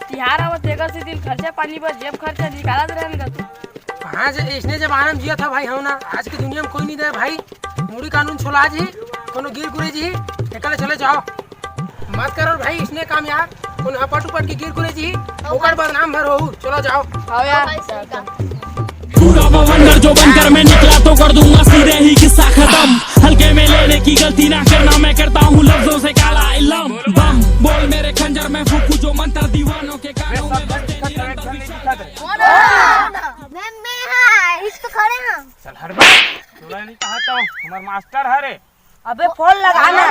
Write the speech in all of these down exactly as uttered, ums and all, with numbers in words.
तिहार आवत, तेकर से दिन खर्चा पानी बर जेब खर्चा निकालत रहन गा तू। कहाँ जे इसने जमाना में जियत हव भाई, हव ना। आज के दुनिया में कोई नहीं दे भाई, मुड़ी कानून छोला जी, कोनो गिर गुरे जी, एकले चले जाओ। मत करो भाई इसने काम यार, कोनो हपट उपट के गिर गुरे जी, ओकर बदनाम भर हो, चलो जाओ। हाँ यार। पूरा बवंडर जो बनकर मैं निकला तो कर दूंगा सीधे ही किस्सा खत्म। हल्के में लेने की गलती ना करना, मैं करता हूँ लफ्जों से काला इलम। बम बोल मेरे खंजर में फूकू जो मंत्र दीवानों के कानों में बजते निरंतर विचार। मैं, मैं हाँ, इस तो खड़े हैं। चल हट बे, तोला नहीं कहा तो हमार मास्टर हरे। अबे फोन लगा ना।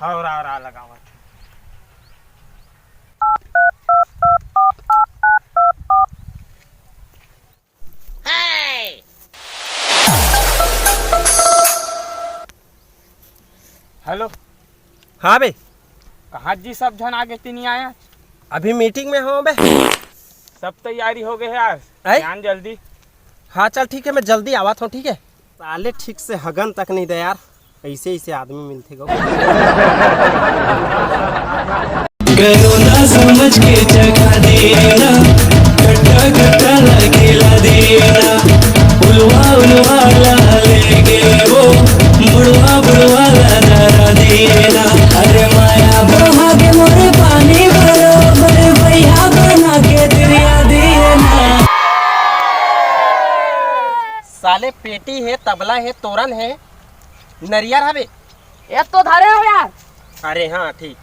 हाँ, रा, रा, लगावत। हेलो। हाँ बे। कहाँ जी सब झन आगे ती नहीं आया? अभी मीटिंग में हो बे। सब तैयारी हो गए है यार। आए? ध्यान जल्दी। हाँ चल ठीक है, मैं जल्दी आवत हूँ, ठीक है। साले ठीक से हगन तक नहीं दे यार, ऐसे ऐसे आदमी मिलते गो। गयो ना समझ के जगा देना, गट्टा गट्टा लगेला देना, उलवा उलवा ला लेके वो, बुढ़वा बुढ़वा ला डरा देना। अरे माया बहा के मोरे पानी बरोबर भैया बना के दरिया देना। साले पेटी है, तबला है, तोरन है, नरियर हवे। ये तो धरे हो यार। अरे हाँ, ठीक,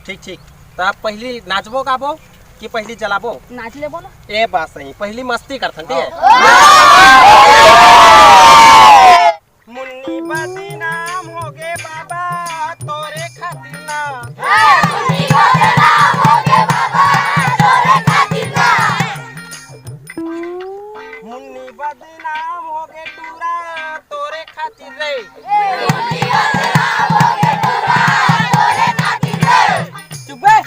ठीक, ठीक। तो आप पहली नाचबो गाबो कि पहली जलाबो? नाच लेबो ना। ए बात सही, पहली मस्ती करथन, ठीक है? मुन्नी बदनाम हो गे बाबा तोरे खातिर ना। मुन्नी बदनाम हो गे टूरा तोरे खातिर रे। चुप बे।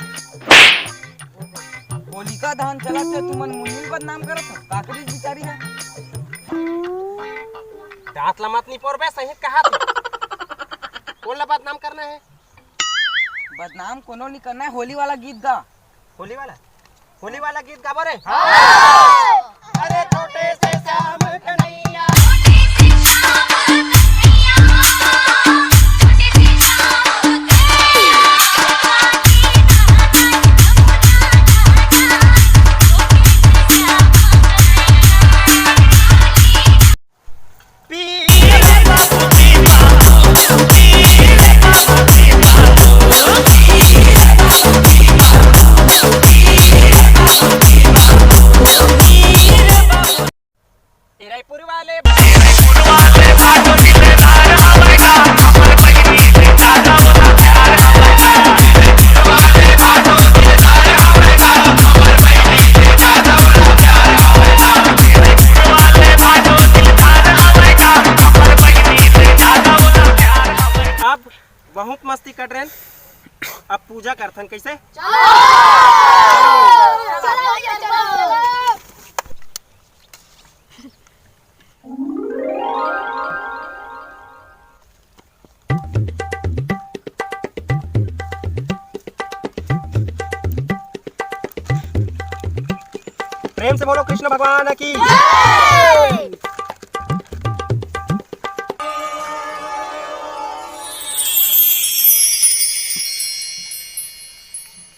होलिका दहन चलत हे, तुमन मुन्नी बदनाम करत हो। काकरी बिचारी है। दांत ला मत निपोरबे, सही कहा तू। कौन ला बदनाम करना है? बदनाम कोनो नहीं करना है, होली वाला गीत गा। होली वाला? होली वाला गीत गाबो रे। हाँ। अरे छोटे से श्याम कन्हैया। बहुत मस्ती कर रहे हैं। अब पूजा करथन कैसे? प्रेम से बोलो कृष्ण भगवान की।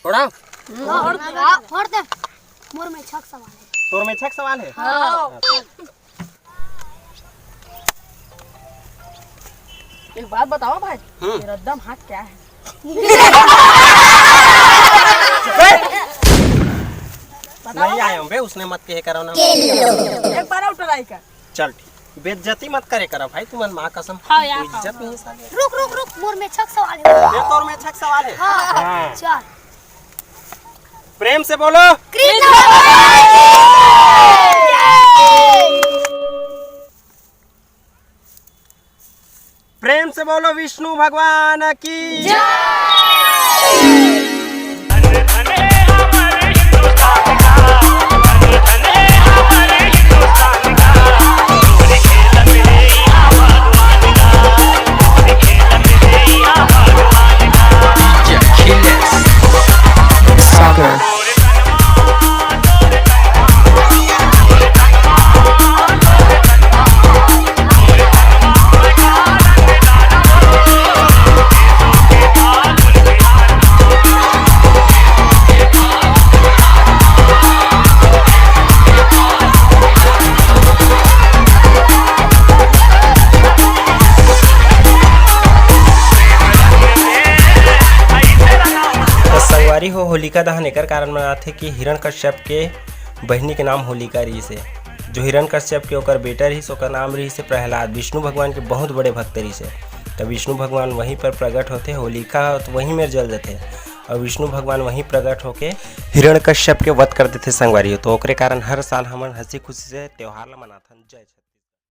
थोड़ा। हाँ, और, और दे। मोर में छक सवाल है। तोर में छक सवाल है? हाँ। एक बात बताओ भाई, हम्म। ये रद्दम हाथ क्या है? नहीं आए हूँ बे, उसने मत कहे करो ना। एक बार और try कर। चल ठीक, बेइज्जती मत करे करो भाई, तुमन माँ कसम। हाँ यार, कोई इज्जत नहीं साले। रुक, रुक, रुक, मोर में छक सवाल है। ये तोर में छक सवाल है? हाँ। हाँ। चल। प्रेम से बोलो। कृष्ण भगवान की जय। प्रेम से बोलो विष्णु भगवान की जय। होलिका दहन एकर कारण मनाथे कि हिरण्यकश्यप के बहिनी के नाम होलिका रहिस हे। जो हिरण्यकश्यप के ओकर बेटा रहिस, ओकर नाम रहिस हे प्रहलाद, विष्णु भगवान के बहुत बड़े भक्त रहिस हे। त विष्णु भगवान वहीं पर प्रकट होथे, होलिका तो वहीं में जल जथे और विष्णु भगवान वहीं प्रकट होके हिरण्यकश्यप के वध कर देथे संगवारी हो। तो ओकरे कारण हर साल हमन हंसी खुशी से त्योहार ला मनाथन। जय छत्तीसगढ़।